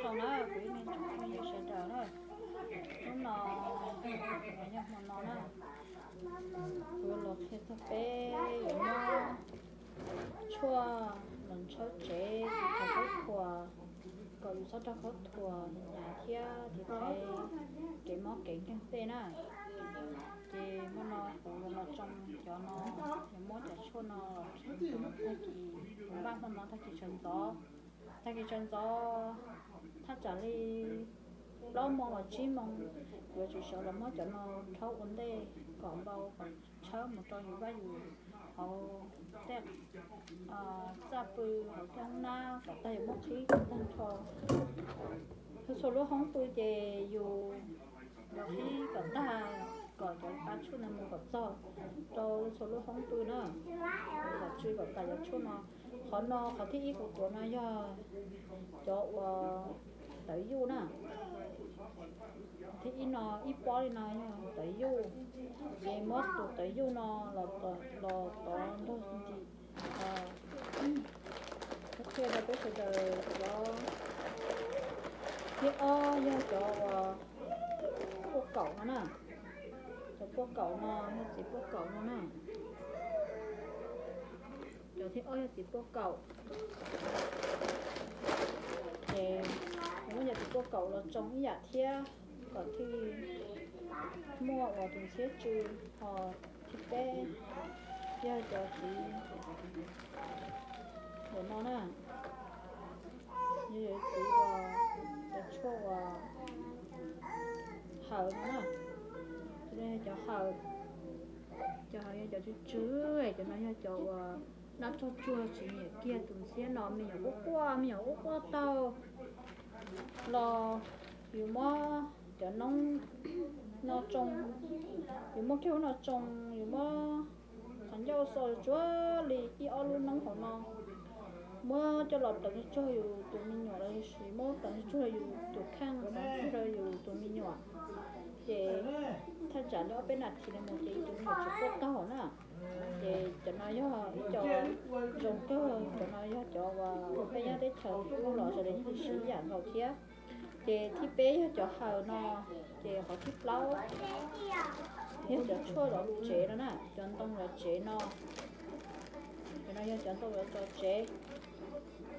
Nyob zoo na kuv ib tsoom phooj ywg sawv daws na, hnub no los yog hmo no na, kuv yuav los qhia txog peb yuav muab tshuaj los ntxhawb tsev tiv thaiv khaub thuas, kom yus txhob raug khaub thuas hnyav thiab tiv thaiv kev mob kev nkeeg tej na. Ces hmo no kuv los tsoo cov no, yuav muab cov tshuaj no los tag kis, npaj hmo no tag kis sawv ntxov, tag kis sawv ntxov thaj tsam li plaub moo los tsib moo, yuav tsum sawv los muab cov no rhaub ua ntej kom npau kom tshawb mus rau yus vaj yus hauv tej txaj pw, hauv tej hoob nab kom tag, yus muab qhib kom tag nrho. Txhua lub hoob pw ces yus los qhib kom tag, kom cov pa tshuaj no mus kom txog rau txhua lub hoob pw na, kom tsw kom tas cov tshuaj no. Qhov no, qhov thib ib kuv tuav no yog cov uas tawv yuj na. Thib ib no, ib pob li no yog tawv yuj, ces muab tus tawv yuj no los tov nrog ntim. Qhia rau peb sawv daws cov, thib ob yog cov uas puaj kaum no na. Cov puaj kaum no yog txiv puaj kaum no na. Cov thib ob yog txiv puaj kaum. Ces muab cov txiv puaj kaum los tsoo ib yam thiab kom thiaj muaj uas tus ntxhiab tsw. Ho thib peb yog cov txiv ntawm no na, yog cov txiv uas, cov tshuaj uas hawm no na. Cov no yog cov hawm, cov hawm yog cov tsw tsw, cov no yog cov uas dab tsog tsuag tsis nyiam kiag tus ntxhiab no, me nyuam quaj quaj, me nyuam quaj quaj taug los yus muab cov noob no tsoo, yus muab kiag lub no tsoo, yus muab qhov ncauj xo tsuag li ib ob lub noob hauv no, muab coj los pleev tsuag yus tus me nyuam los sis muab pleev tsuag yus tus kheej, pleev tsuag yus tus me nyuam, ces thaj tsam li ob peb nas this no mus ces yus tus me nyuam tsis quaj taug na. Ces cov no yog ib co zoo kawg, cov no yog cov uas peb nyob teb chaws kuj los sawv daws yeej siv ib yam nkaus thiab. Ces thib peb yog cov hawm no, ces qhov thib plaub yog cov tshuaj lov tsev no na, cov ntoo lov tsev no. Cov no yog cov ntoo lov tsev,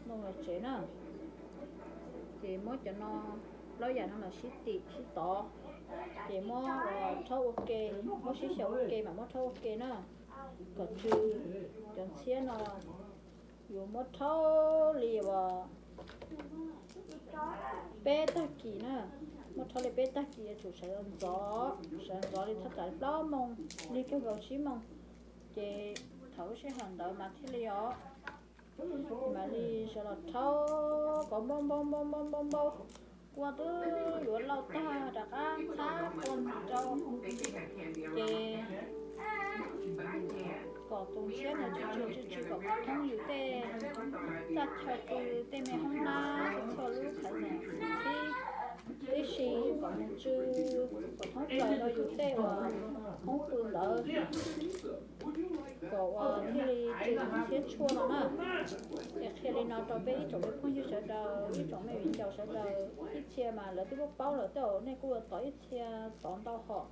ntoo lov tsev na. Ces muab cov no, plaub yam no los sib tim sib tov, ces muab rhaub ua ke, muab sib xyaw ua ke mas muab rhaub ua ke na, kom tsw. Cov ntxhiab no yus muab rhaub li uas peb tag kis na, muab rhaub li peb tag kis yuav tsum sawv ntxov, sawv ntxov li thaj tsam plaub moo, lig kawg nkaus tsib moo, ces thaum lub sij hawm ntawd mas thiaj li os, mam li sawv los rhaub kom npau npau npau npau npau npau, kua twb yuav lauj tag rov qab ntxhab kua ntxiv rau, ces kom tus ntxhiab no tsw tsw tsw tsw kom thoob yus tej txaj chaw pw, tej me hoob nab, txhua lub qhov ntawd tib si kom mus tsw, kom thoob plaws rau yus tej uas hoob pw ntawd, kom uas thiaj li tsw ntxhiab tshuaj no na. Es qhia li no rau peb ib tsoom me phooj ywg sawv daws, ib tsoom me viv ncaus sawv daws, ib txhia mas lawv twb paub paub lawm tej zaum nej kuj yuav tov ib txhia tov ntau hom,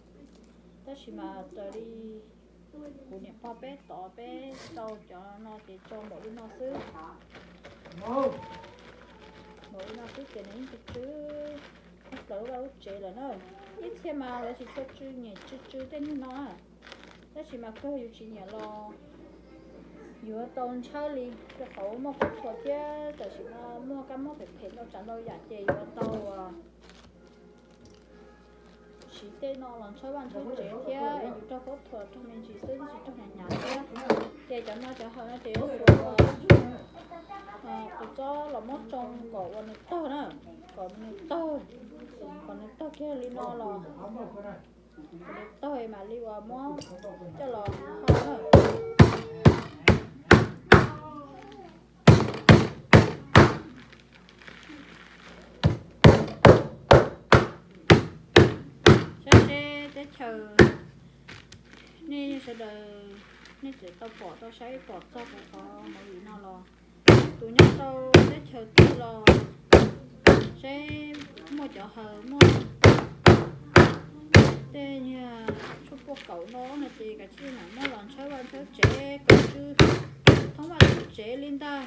tab sis mas raws li kuv niam pog peb tov peb rau cov no ces rau npaum li no xwb. Npaum li no xwb ces nws yeej tsw tsw thoob plaws lub vaj lub tsev lawm na. Ib txhia mas lawv tsis tshua tsw, nyiam tsw tsw tej niag no na. Tab sis mas kawg yus tsis nyiam los yuav tau ntshawb li, rau qhov muaj khaub thuas thiab tam sim no muaj kab mob phem phem ntau tsav ntau yam ces yuav tau siv tej no los ntshawb vaj ntshawb tsev thiab es yus raug khaub thuas raug me ntsis xwb, tsis raug hnyav hnyav thiab. Ces cov no cov hawm no ces yuav tsum ua, tus txob los muab tsoo kom uas nws tawg na, kom nws tawg, kom nws tawg kiag li no los, kom nws tawg mam li uas muab coj los hau na. Saib seb teb chaws nej sawv daws, nej tseem tau pom tau saib pom txog kuv qhov movie no los, tus nyob rau teb chaws twg los seb muaj cov hawm muaj tej niag tshuaj puaj kaum no no ces kav tsij mam muab los ntshawb vaj ntshawb tsev kom tsw thoob vaj thoob tsev li ntag.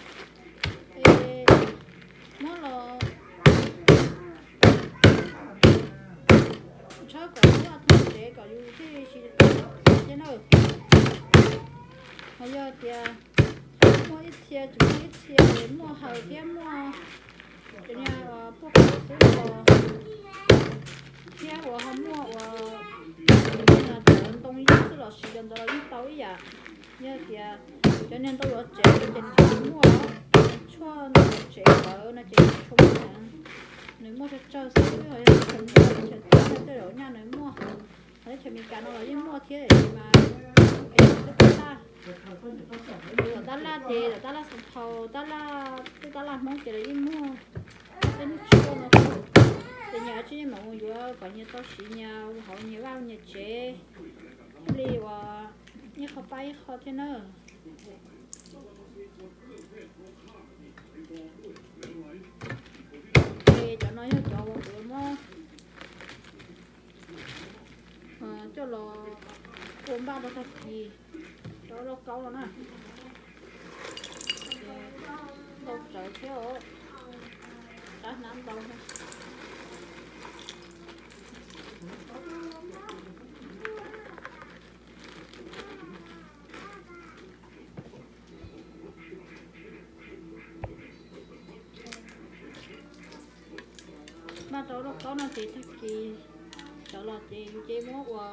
Es muab los ntshawb kom thoob vaj thoob tsev kom yus thiaj tsis tau thiab na. Ho yog tias muaj ib txhia tsis muaj ib txhia es muaj hawm thiab muaj cov niag puaj kaum xwb los thiab uas ho muaj uas cov ntoo yeeb xwb los sis cov ntawd los yeej tau ib yam. Yog tias cov niag ntoo yuav tsev ces nws tsis muaj, tshuaj ntoo yuav tsev ntawd no ces nws tsis muaj, nws muaj tsawg tsawg xwb, ho yog teb chaws Nplog teb chaws Thaib tej zaum nyaj nws muaj, ho teb chaws Amelikas no los yeej muaj thiab mas, es yog tab laj, tab laj ces tab laj Xeev Phau, tab laj, tej tab laj Hmoob ces los yeej muaj tej niag tshuaj no thiab. Ces nyias tsis yeej mam mus yuav kom nyias tau siv nyias hauv nyias vaj nyias tsev, thiaj li uas ib qho pab ib qho thiab na. Ces cov no yog cov uas kuv muab coj los ua npaj rau tag kis rau lauj kaub no na. Ntau tsawv thiab os, rab hnab ntau. Npaj rau lauj kaub no ces tag kis sawv los ces yus ces muab ua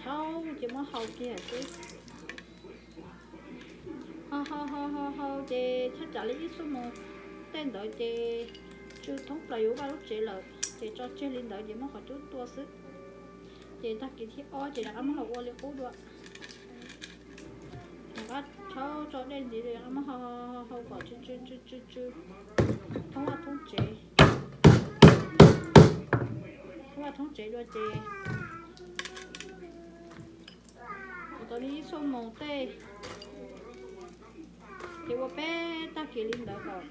rhaub ces muab hau kiag xwb. Hau hau hau hau hau ces thaj tsam li ib xuab moos tej ntawd ces tsw thoob plaws yus vaj lub tsev lawm ces tso tseg li ntawd ces muab qhov cub tua xwb. Ces tag kis thib ob ces rov qab muab los ua li qub dua. Rov qab rhaub tso dej ntxiv, rov qab muab hau hau hau kom tsw tsw tsw tsw tsw thoob vaj thoob tsev, thoob vaj thoob tsev dua ces ua tau li ib xuab moos tej, ces ua peb tag kis li ntawd kom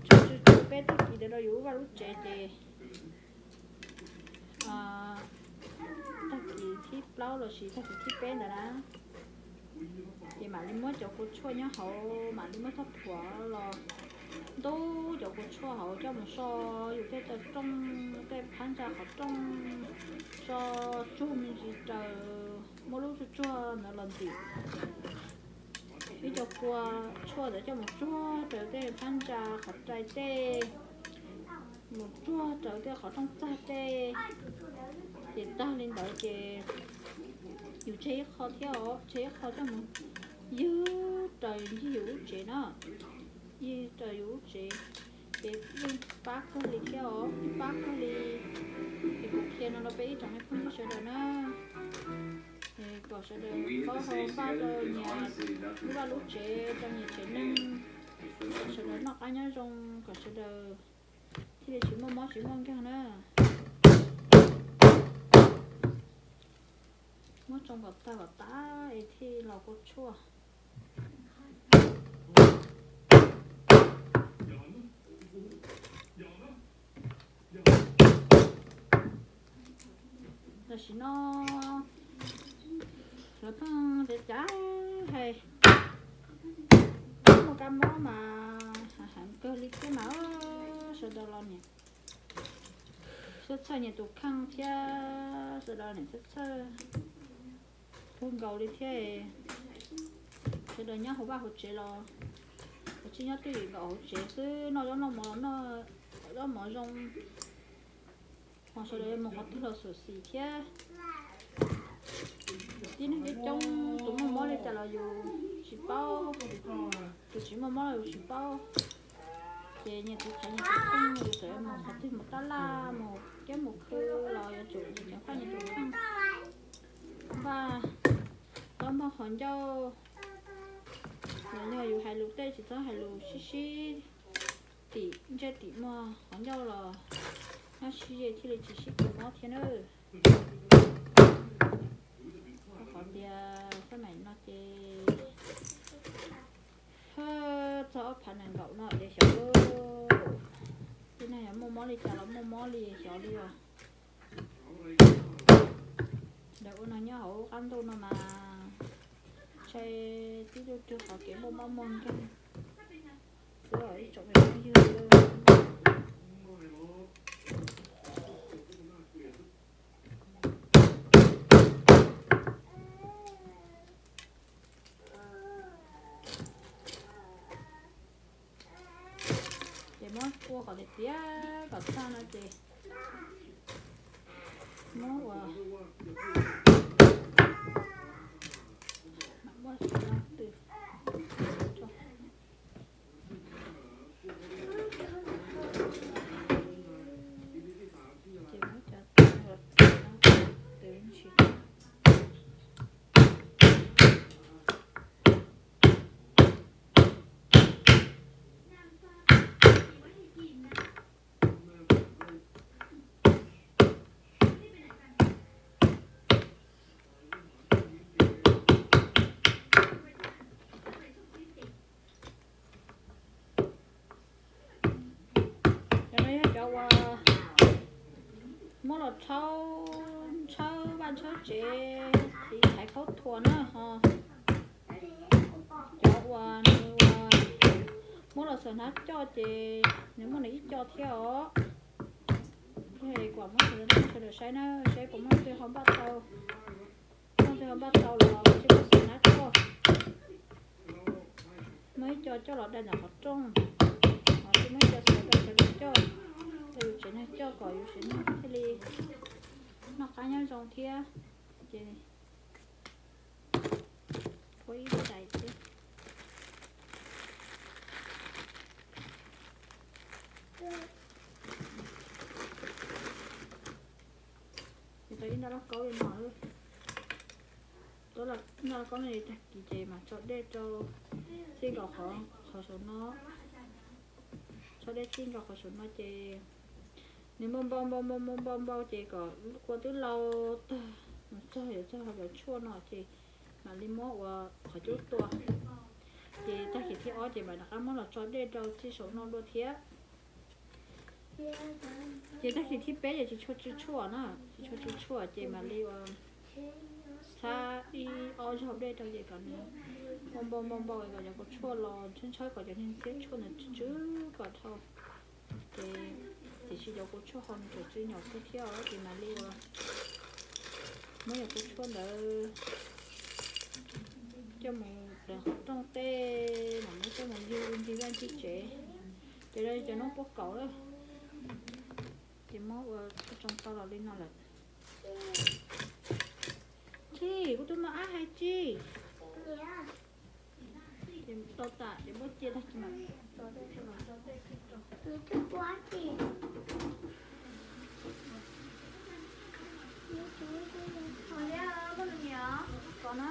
tsw tsw tsw peb tag kis ntawd rau yus lub vaj lub tsev ces tag kis thib plaub los sis tag kis thib peb ntawd na, ces mam li muab cov kua tshuaj nyob hauv, mam li muab txoj phuam los ntub cov kua tshuaj hauv coj mus so yus tej taw rooj, tej phab ntsa qhov rooj, so tsuag me ntsis raws, muab lub tsuag tsuag ntawd los ntim ib co kua tshuaj ntawd coj mus tsuag raws tej phab ntsa qhov rai tej, mus tsuag raws tej qhov rooj txag tej. Ces tag li ntawd ces yus tseg ib qho thiab os, tseg ib qho coj mus ywg raws ncig yus lub tsev na, ywg raws yus lub tsev, ces yeej pab kawg li thiab os, yeej pab kawg li. Ces kuv qhia no rau peb ib tsoom me phooj ywg sawv daws na, kom sawv daws paub hau npaj rau nyias lub vaj lub tsev, rau nyias tsev neeg, kom sawv daws noj qab nyob zoo, kom sawv daws thiaj li tsis muaj mob tsis muaj nkeeg na. Muab tsoo kom tag kom tas es thiaj los kua tshuaj. Tam sim no lawv pheej tias cas hais muaj kab mob mas heev kawg li thiab mas sawv daws los niam txhawj txhawj nyias tus kheej thiab sawv daws niam txhawj txhawj kawg nkaus li thiab. Sawv daws nyob hauv vaj hauv tsev los, los tsis nyob twj ywm nkaus hauv tsev xwb, noj zaub noj mov los noj zaub mov zoo, ho sawv daws mus qhov twg los xyuam xim thiab. Tib neeg coob coob, tus muaj mob li cas los yus tsis paub, tus tsis muaj mob los yus tsis paub. Ces nyias tus thaiv nyias tus kheej, yus txawm mus qhov twg, mus tab laj, mus kiab mus khw los yuav tsum ceev faj nyias tus kheej. Npaj zaub npaj qhov ncauj los yog yus hais lus tej tsis txhob hais lus sib sib tim ntsej tim muag, qhov ncauj los nyob sib ze thiaj li tsis sib kis mob thiab nawb. Rau qhov tias xab maim no ces txog ob phav nees nkaum no ces xyov Li cas los muaj mob li xyov li os. Lawv ua no nyob hauv qab ntuj no mas ntshai tib tug twg qhov kev muaj mob muaj nkeeg xwb os ib tsoom phooj ywg. Ces muab ua kom tiav tiav kom tag no ces muab ua, muab xov no tw. Ces muab cov tw no tw ntsis. Cov no yog cov uas muab los rhaub, ntshawb vaj ntshawb tsev, txiv thaiv khaub thuas na ho. Cov uas nws uas muab los xaws hnab coj ces nws muaj nws ib co thiab os. Kuv muab sawv daws saib na, saib puas muaj twg ho npaj tau, muaj twg ho npaj tau los tsis muab xaws hnab coj. Muaj ib co coj los dai ntawm qhov rooj, ho tsis muaj ib co xaws rau sawv daws coj, rau yus tsev neeg coj kom yus tsev neeg thiaj li noj qab nyob zoo thiab. Ces ua ib tais xwb. Ces tau ib nta lauj kaub li no, tau ib nta lauj kaub no tag kis ces mam tso dej rau txij nkaus qhov saum no, tso dej txij nkaus qhov saum no ces nws npau npau npau npau npau npau npau ces kom kua twb lau tag mus txog yuav txog qhov tshuaj no ces mam li muab ua qhov cub tua. Ces tag kis thib ob ces mam rov qab muab los tso dej rau txij saum no dua thiab. Ces tag kis thib peb ces tsis tshua tsw tshuaj na, tsis tshua tsw tshuaj ces mam li ua txhab ib ob zaug dej rau ces kom nws npau npau npau npau kom cov kua tshuaj los ntshawb ntshawb kom cov niag ntxhiab tshuaj ntawd tsw tsw kom dhau. Ces tiam sis cov kua tshuaj ho nws tseem tsw nyom xwb thiab ces mam li ua muab cov kua tshuaj ntawd coj mus daws qhov rooj tej mam muab coj mus ywg ncig vaj ncig tsev. Ces cov noob puab kaum lawm ces muab ua tsoo tau los li no lawm. Tsis, kuv tus no ab hais tsis. Ces tau tas ces muab cia tag kis mas. Koj na.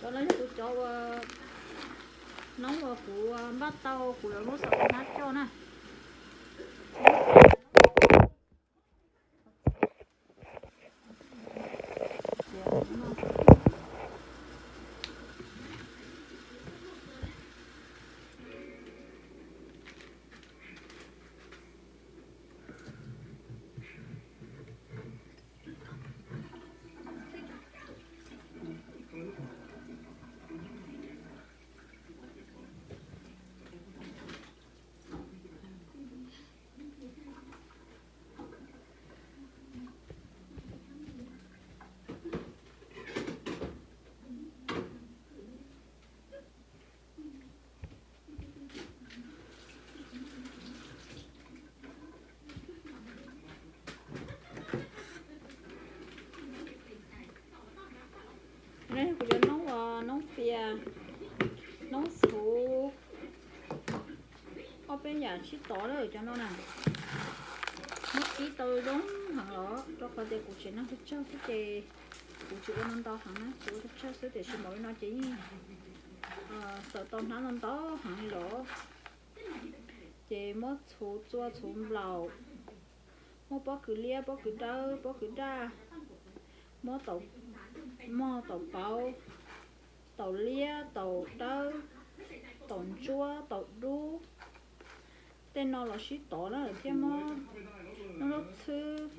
Cov no yog kuv cov uas noob uas kuv npaj tau kuv yuav muab xaws hnab coj na. No yog kuv cov noob, noob pias, noob txhuv, ob peb yam sib tov lawm cov no na. Muab kib tau zoo heev los rau qhov tias kuv tsev neeg pes tsawg xwb ces kuv tsis ua no ntau heev na, kuv ua pes tsawg xwb tiam sis npaum li no ces yeej xaws tau hnab no ntau heev li los. Ces muab txhuv txua txhuv nplaum, Muab pob kws liab, pob kws dawb, pob kws daj, muab taum mog, taum pauv, taum liab, taum dawb, taum ntsuab, taum dub, tej no los sib tov na, thiab muab noob zaub txhwb,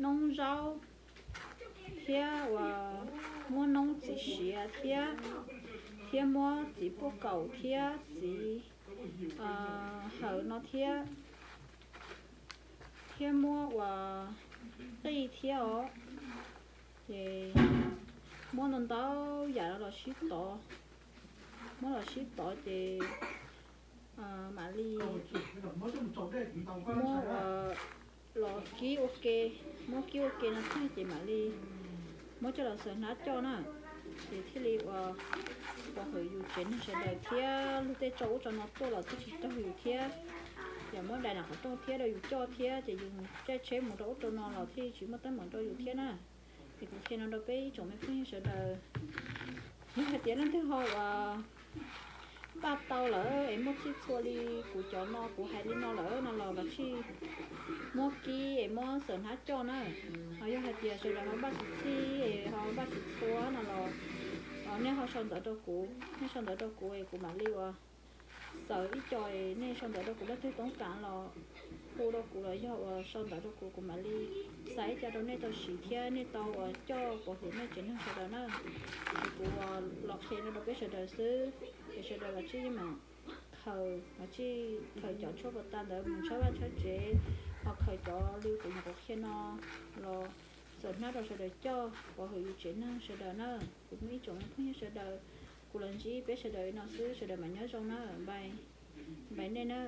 noob zaub, thiab uas muab noob txiv siav thiab, thiab muab txiv puaj kaum thiab txiv hawm no thiab, thiab muab uas qij thiab os. Ces muab ntau ntau yam no los sib tov, muab los sib tov ces mam li muab uas los kib ua ke, muab kib ua ke no tag ces mam li muab coj los xaws hnab coj na, ces thiaj li uas pov hwm yus tsev neeg sawv daws thiab luag tej tso ub tso no tuaj los thiaj tsis raug yus thiab. Yog muab dai nram qhov rooj thiab rau yus coj thiab ces yus caij tsheb mus rau ub rau no los thiaj tsis muaj teeb meem rau yus thiab na. Ces kuv qhia no rau peb ib tsoom me phooj ywg sawv daws. Yog hais tias leej twg ho uas npaj tau lawm es muaj txhij txhua li kuv cov no kuv hais li no lawm no los kav tsij muab kib es muab xaws hnab coj na. Ho yog hais tias sawv daws ho npaj tsis txhij es ho npaj tsis txhua no los nej ho sau ntawv rau kuv, nej sau ntawv rau kuv es kuv mam li uas xaws ib co es nej sau ntawv rau kuv leej twg toob kas los hu rau kuv los yog uas sau ntawv rau kuv, kuv mam li xa ib co rau nej tau siv thiab nej tau uas coj pov hwm nej tsev neeg sawv daws na. Ces kuv los qhia no rau peb sawv daws xwb, es sawv daws los tsij yeej meem khaws, los tsij khaws cov tshuaj pas tas ntawd mus tshawb vaj tshawb tsev, ho khaws cov li kuv nyuam qhuav qhia no los xaws hnab rau sawv daws coj pov hwm yus tsev neeg sawv daws na. Kuv muaj ib tsoom me phooj ywg sawv daws, kuv los ntsib peb sawv daws li no xwb, sawv daws mam nyob zoo na, npais, npais nej na.